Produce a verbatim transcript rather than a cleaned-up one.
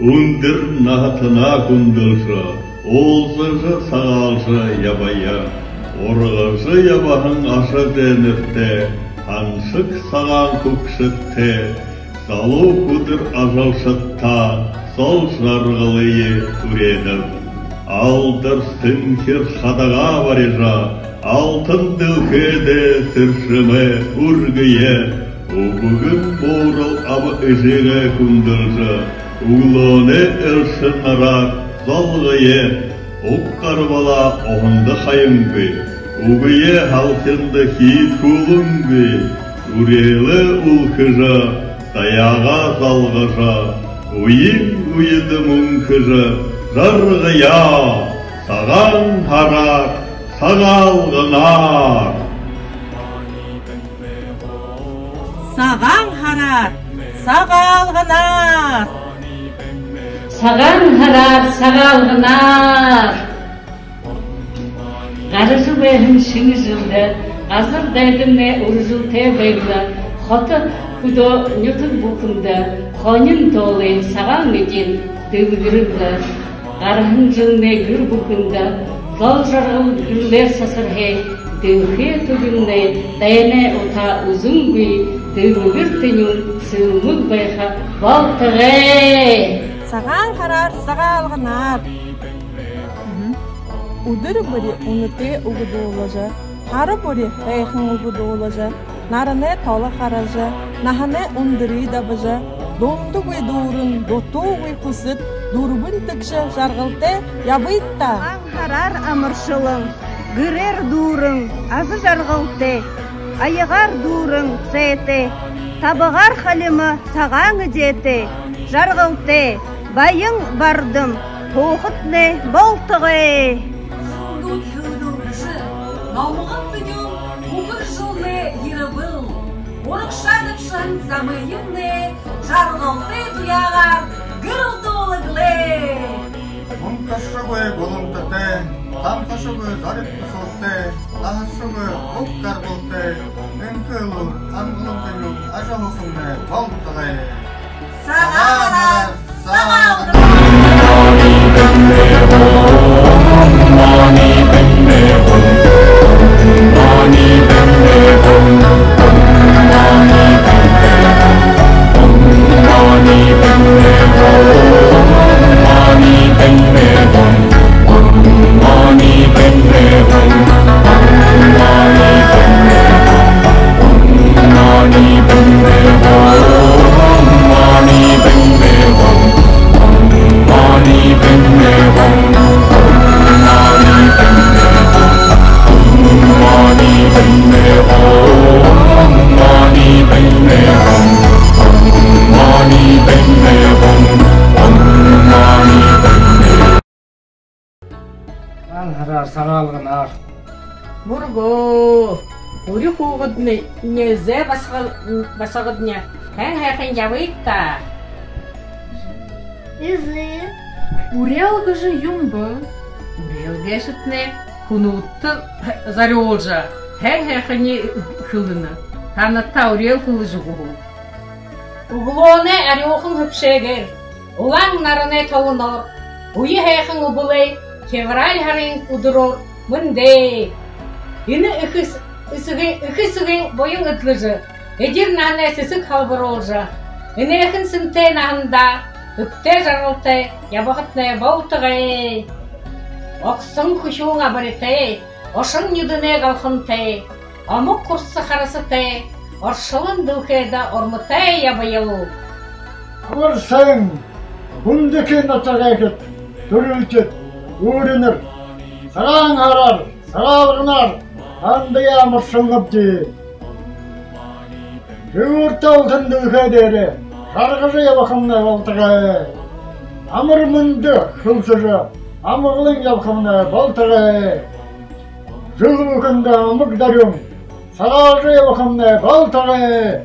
Үндэр наһатанаа хүндэлжэ, уулзажа, сагаалжа ябая. Ургажа ябаһан аша зээнэртээ һаншаг сагаан хүгшэдтэй залуу хүдэр ажалшадтаа зол жаргалые үреэнэб. Алдар сэнхир хадагаа барижа, алтан дэлхэйдээ сэржэмээ үргэе. Үбгэн буурал аба эжыгээ хүндэлжэ, үглөөнэй элшэн нараар золгоё. Уг гарбалаа уһанда хаянгүй, үгые һалхинда хиидхүүлэнгүй, үреэлээ үлхэжэ, даяагаа залгажа, үеын үедэ мүнхэжэ жаргая. Сагаан һараар, Сагаалганаар! Сагаан һараар, Сагаалганаар! Сагаан һараар, Сагаалганаар! Гаража байһан шэнэ жэлдэ газар дайдамнай үржэлтэй байг лэ, хото хүдөө нютаг бүхэндэ хонин тоолой сагаан эдеэн дэлгэрэг лэ. Гараһан жэлнай гэр бүхэндэ зол жаргал гэрэлээр сасархай, дэлхэй түбимнай дайнай утаа үзэнгүй, дэлгэр тэнюун сэлмэг байха болтогой. Сагаан һараар, Сагаалганаар! Үдэр бүри үнэтэй үгэ дуулажа, һара бүри һайхан үгэ дуулажа, наранай толо хаража, наһанай үндэрые дабажа, дундагүй дүүрэн, дутуугүй хүсэд, дүрбэн тэгшэ жаргалтай ябыт даа. Сагаан һараар амаршалан, гэрээр дүүрэн, аза жаргалтай, аягаар дүүрэн, сайтай, табагаар халима сагаан эдеэтэй, жаргалтай, баян бардам һуухатнай болтогой. Жэлнүүд хэлдэлдэжэ, номгон тэнюун үхэр жэлнай ерэбэл, урагшаа дабшаһан замыемнай жаргалтай туяагаар гэрэлтүүлэг лэ. Унташагүй гуламтатай, тамташагүй зориг хүсэлтэй, наһашагүй уг гарбалтай, энхэ элүүр, амгалан тэнюун ажаһуухамнай болтогой. Сагаан һараар, Сагаалганаар! Сагаан һараар, Сагаалганаар! Мүргөө! Үри хүүгэдни, нээзэ басагад-, басагадни, хэн һайхан ябыт даа. Эжы, үреэл гэжэ юун бэ? Үреэл гээшэтнай хүнүүдтэ зорюулжа, хэн һайханиие хэлэнэ. Таанадта үреэл хэлэжэ үгэхэ. Үглөөнэй арюухан һэбшээгээр, улаан наранай толоноор, үе һайхан үбэлэй февраль һарын үдэрөөр мэндэ! Энэ эхэ эс-, эсэгын, эхэ эсэгын буян эдлэжэ, эдир наһанай сэсэг һалбаруулжа, энээхэн сэнтэй наһандаа эбтэй жаргалтай ябахатнай болтогой. Огсон хүхюун абаритай, ошон нюдэнэй галхантай, омог хурса харасатай, оршолон дэлхэйдэ урматай ябаял. Амар сайн, хүндэтэ нютагайхид, түрэлхид, үүрэнэр! Сагаан һараар, Сагаалганаар таанадые амаршалнабди. Дэлгэр алтан дэлхэй дээрэ жаргажа ябахамнай болтогой. Амар мэндэ хэлсэжэ, амгалан ябахамнай болтогой. Жэл бүхэндэ омог дорюун сагаалжа ябахамнай болтогой.